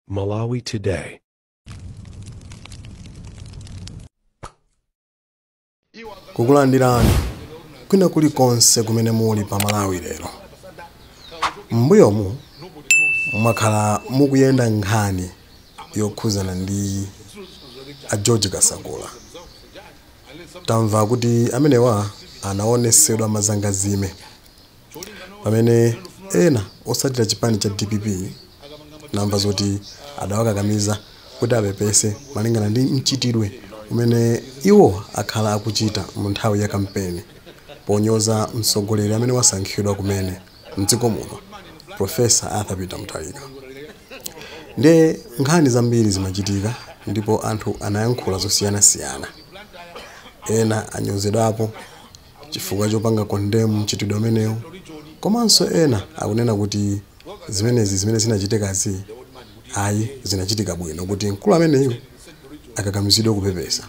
Malawi Today. Kukulandirani kwina kulikonse kumene muli pa Malawi lero. M'mbuyomu mwakhala mukuyenda nkhani yokhuzana ndi a George Kasakula. Tamva kuti amenewa anaonesedwa mazangazime pamene ena osatira chipani cha DPP namva zoti adawakakamiza kuti apepese malingana ndi mchitidwe umene iwo akhala akuchita mu nthawi ya kampeni ponyoza mtsogoleri amene wasankhidwa kumene mdziko muno, Professor Arthur Peter Mutharika. Ndiye nkhani zambiri zimachitika ndipo anthu anayankhula zosiyanasiyana. Ena anyozedwapo chifukwa chopanga condemn mchitidwe umenewu, komanso ena akunena kuti zimenezi zimene zinachitikazi ayi zinachitika bwino kuti mkulu ameneyu akakamizidwe kupepesa.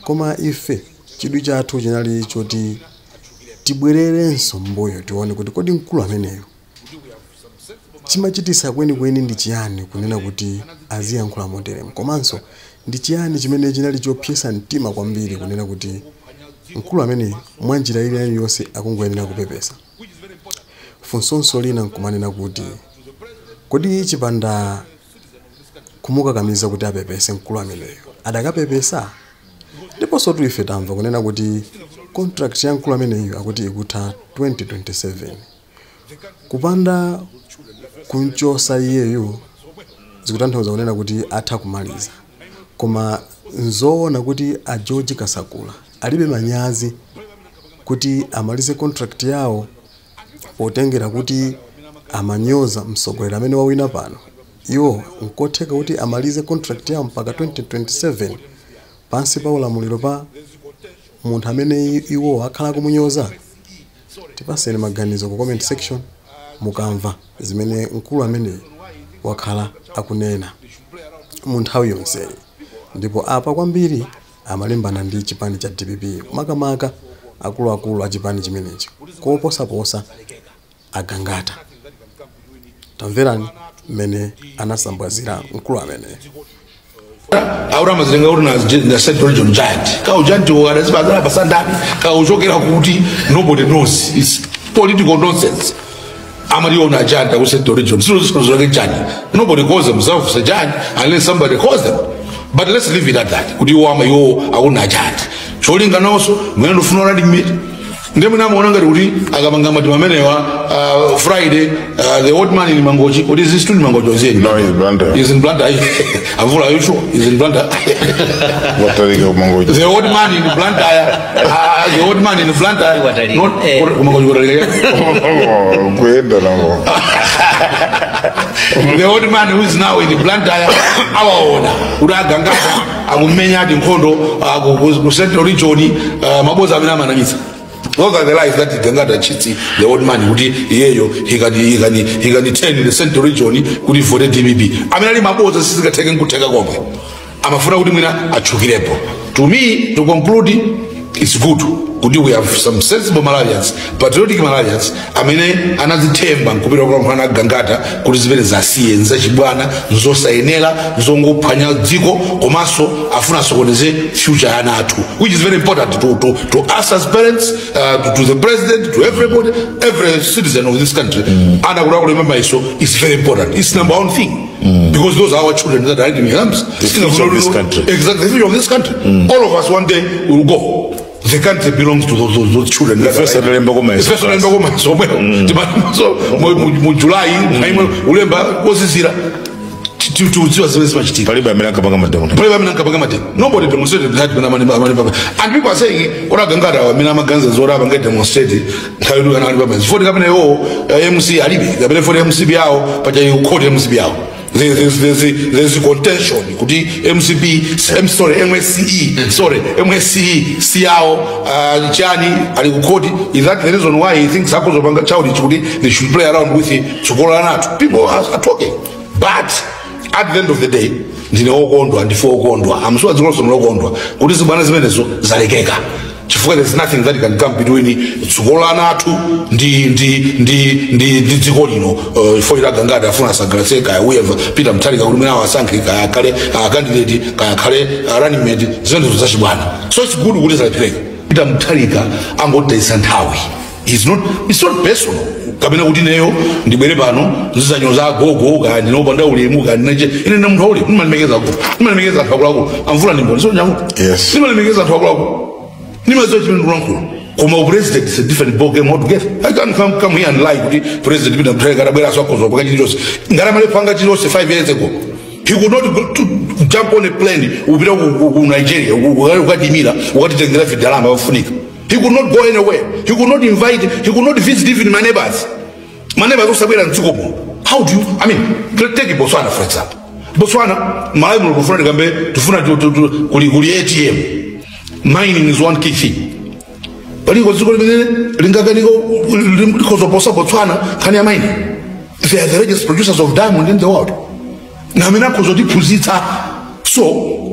Koma ife chidwi chathu chinali choti tibwererenso mbuyo tione kuti kodi mkulu ameneyu chimachitisa kwenikweni ndi chiyani kunena kuti aziyankhula moteremu, komanso ndi chiyani chimene chinali chopyesa mtima kwambiri kunena kuti mkulu ameneyu mwa njira iliyonse akungoyenera kupepesa. Funsonso lina nkumanena kuti kodi chipanda kumukakamiza kuti apepese mkulu ameneyo adakapepesa? Ndiponso ife tamva kunena kuti contract ya mkulu ameneyo akuti ikutha 2027. Kupanda kunchosa iyeyo zikutanthauza kunena kuti atha kumaliza. Koma nzoona kuti a George Kasakula alibe manyazi kuti amalize contract yawo potengera kuti amanyoza mtsogoleri amene wawina pano. Iwo nkotheka kuti amalize contract yawo mpaka 2027 pansi pa ulamuliro pa munthu amene iwo akhala kumunyoza. Tipaseni maganizo ku comment section mukamva zimene mkulu amene wakhala akunena mu nthawi yonseyi. Ndipo apa kwambiri amalimbana ndi chipani cha DPP, makamaka akuluakulu a chipani chimenechi koposaposa agangata. Tamverani mmene anasambwazira mkulu amene. Aura mazenga uri na Central Region giant. Ka giant wa pasandani ka uchokera kuti nobody knows. It's political nonsense. Amariona giant ku Central Region. So so giant. Nobody calls themselves a giant unless somebody calls them. But let's leave it at that. Kuti iwo ama iwo akuna giant. Cholinga nonso mwene ndofuna running mate. Ndiye mwina amaona ngati kuti akamanga mati amenewa Friday, the old man in Mangochi, what is this to Mangochi? Is he? No, he's Blantyre. He's in Blantyre. Avula, are you sure? He's in Blantyre. What are they going Mangochi? The old man in Blantyre. The old man in Blantyre. Not Mangochi. The old man who is now in Blantyre, our owner, Uraganga, akumenya di nkhondo ku Central Region, maboza amene amanamisa. Those are the lies that Gangata cheats the old man kuti iyeyo he can turn the Central Region kuti vote DPP. Amene ali maboza sizingatheke nkutheka komwe. Amafuna kuti mwina achukirepo. To me, to conclude, it's good kuti we have some sensible Malawians, patriotic Malawians amene anazithemba nkupita kwa mwana Gangata kuti zimene zasiye nzachibwana nzosayenera nzongophwanya dziko komanso afuna sokoneze future yana athu, which is very important to us as parents, to the president, to everybody, every citizen of this country. Ana kulemba iso is very important. It's number one thing. Because those are our children that are in the The future of this country. Exactly, the future of this country. All of us one day will go. The country belongs to those children. The first alemba koma The first alemba koma so so mu July ulemba kozizira tuziwa zimene zimachitika. Palibe amene ankapanga mademo. Palibe amene ankapanga mademo. Nobody demonstrated that when amene and people are saying ora Gangata amene amaganza zora apange demonstrate nthawi ino anali pamenepo. Foti kapena iwo MC alibe kapena foti MCP yawo paja you call MCP yawo. There's contention kuti MCP, I'm sorry, MSCE, sorry, MSCE siao chani alikukoti. Is that the reason why he thinks akozopanga child kuti they should play around with tsokola nato? People are talking, but at the end of the day ndine okondwa, ndifo okondwa, I'm sure dziko lonse okondwa kuti zibwana zimenezo zalekeka. Chifukwa there's nothing that can come between tsogolo la ana athu ndi dziko lino. Chifukwa choti Agangata afuna asangalatse kaya whoever, Peter Mutharika, kuti mwina awasankhe, kaya akhale candidate, kaya akhale running mate, zimenezo zachibwana. So it's good kuti zalephereka. Peter Mutharika angotayisa nthawi. It's not personal kapena kuti neyo ndibwere pano ndizanyoza agogo, kaya ndinopanda ulemu, kaya ndinache. Ine ndine munthu waulemu, ndimalemekeza agogo, ndimalemekeza anthu akuluakulu. Amvula ndi mboni, sonyavuta. Yes. Ndimalemekeza anthu akuluakulu, nimadziwa chimene ndikulankhula. Koma president is a different ball game altogether. I can't come here and lie kuti President Peter Mutharika atabwera asakozo paka chilichonse. Ngati amalepanga chilichonse 5 years ago, he could not go to jump on a plane upita ku Nigeria ukatimira ukatitengera vidalama pafunika. He could not go anywhere. He could not invite, he could not visit even my neighbors. My neighbors osabwera mdziko muno. How do you, I mean, take Botswana, for example. Botswana, Malawi muno kufuna tikambe tifuna kuli ATM. Mining is one key thing. Paliko dziko limene lingakaniko likhozoposa Botswana nkhani ya mining? They are the largest producers of diamond in the world. Na amene akhozotiphunzitsa. So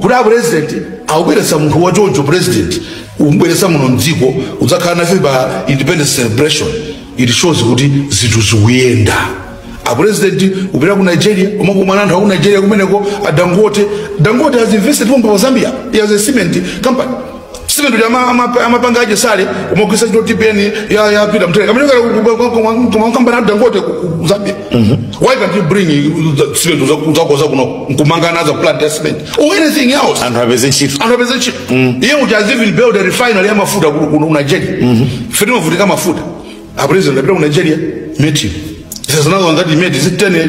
kuti a president akubweretsa munthu wachoncho, president umbweretsa muno mdziko, udzakhala nafe pa independence celebration, it shows kuti zinthu zikuyenda. A president upita ku Nigeria, umakumana anthu aku Nigeria kumeneko, a Dangote. Dangote has invested pompa pa Zambia. He has a cement company. Cement uja amapanga aje sale umagwisa chito TPN ya Peter Mutharika amene kampani a Dangote ku Zambia. Why can't you bring the cement uzakoza kuno nkumanga another plant ya cement or anything else? Anthu apeze ntchito. Anthu apeze ntchito. Iye uja has even built a refinery ya mafuta ku Nigeria. Ife timavutika mafuta. A president apita ku Nigeria, met him. There's another one that he met. Is it Tony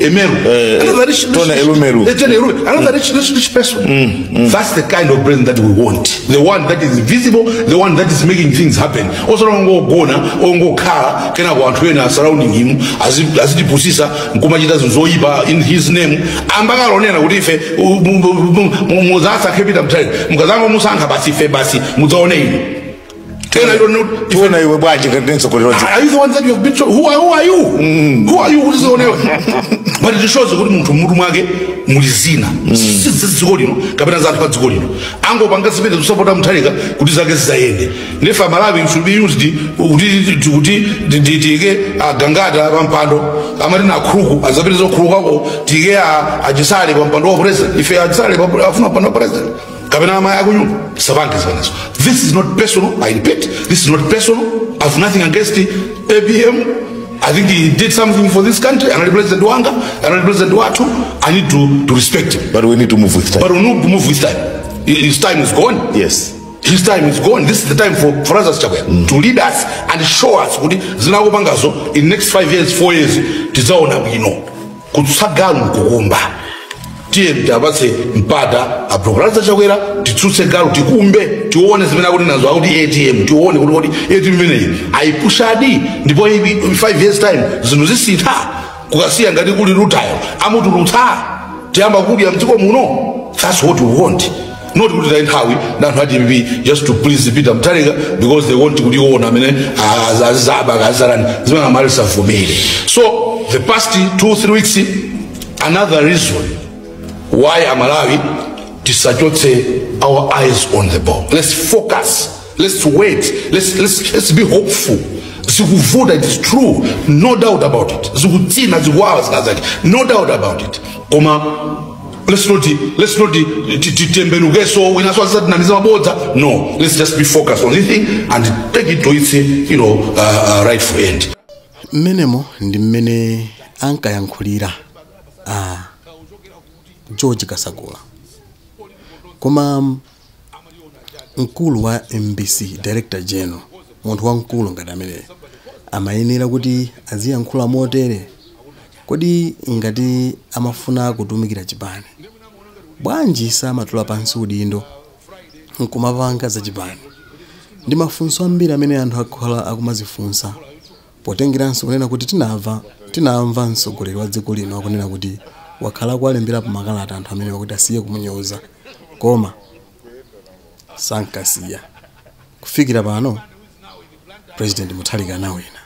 Elumelu? Another rich, rich, Tony Elumelu. Tony Elumelu. Another rich, rich, rich person. That's the kind of president that we want. The one that is visible, the one that is making things happen. Also, ongogona, ongokhala, kenako anthu ena surrounding him, azitipusisa, nkumachita zinthu zoyipa in his name. Ambakalonena kuti ife mudzasankhe Peter Mutharika. Mukazango musankha basi, ife basi mudzaone inu. Tena I don't know. Tiona iwe bwanji ngati mtsogoleri wa dziko? Are you the ones that you have been shown? Who are you? Who are you? Kuti zionewe? But it shows kuti munthu mutu mwake muli zina. Si dziko lino kapena za anthu pa dziko lino. Angopanga zimene kusapota Mutharika kuti zake zizayende. Nefa Malawi should be used kuti tiyike Agangata pa mpando, amati na khuluku azapita khulukako, tiyike Achisale pa mpando wa president. Ife Achisale afuna mpando wa president kapena amayi akunyumba sapange zimenezo. This is not personal. I repeat, this is not personal. I have nothing against APM. I think he did something for this country. Anali president wanga, anali president wathu. I need to respect him. But we need to move with time. But we need to move with time. His time is gone. His time is gone. This is the time for us as Chakwera to lead us and show us kuti zinakupangazo in next 5 years, 4 years, tizaona bwino kutsagalu nkukumba. Tiye tapatse mpata aproperaza Chakwera, titsutse galu, tikumbe, tione zimene akuti nazo, akuti ATM, tione kuti ATM imeneyi ayipushadi, ndipo in 5 years time zinthu zisintha kukasiya ngati kuli rutile amutulutsa, tiyamba kudya mdziko muno. That's what we want, not kuti tayi nthawi ndi anthu a DPP just to please Peter Mutharika because they want kuti iwona amene azizaba azarani zimene amali savomere. So the past 2, 3 weeks, another reason why Amalawi tisachotse our eyes on the ball. Let's focus, let's wait, let's be hopeful. Zikuvuta, it is true, no doubt about it. Zikutsina, zikuwawa, zinazake, no doubt about it. Koma let's not titembenukeso winaso azisatinamiza mabodza. No, let's just be focused on this thing and take it to its rightful end. Mmenemo ndi mmene ankayankhulira a George Kasakula. Koma mkulu wa MBC, director general, munthu wamkulu ngati ameneyo amayenera kuti aziyankhula motere? Kodi ngati amafuna kutumikira chipani, bwanji samatula pansi udindo nkumapanga za chipani? Ndi mafunso ambiri amene anthu akhala akumazifunsa, potengeranso kunena kuti tinamva mtsogoleri wa dziko lino akunena kuti wakhala kuwalemberapo makalata anthu amene wakuti asiye kumunyoza, koma sankasiya. Kufikira pano President Mutharika anawina.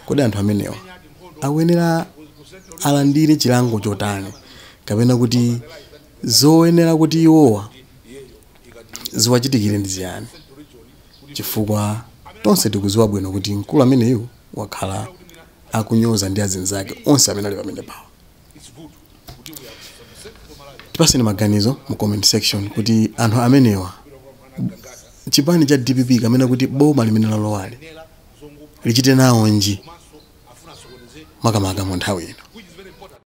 Kodi anthu amenewa akuyenera alandire chilango chotani, kapena kuti zoyenera kuti iwowa ziwachitikire ndi ziyani? Chifukwa tonse tikuziwa bwino kuti mkulu ameneyu wakhala akunyoza ndi azinzake onse amene ali pamene pawo. Tipaseni maganizo mu comment section kuti anthu amenewa, chipani cha DPP kamene kuti boma limene lalowali lichite nawo nji, makamaka mu nthawi ino.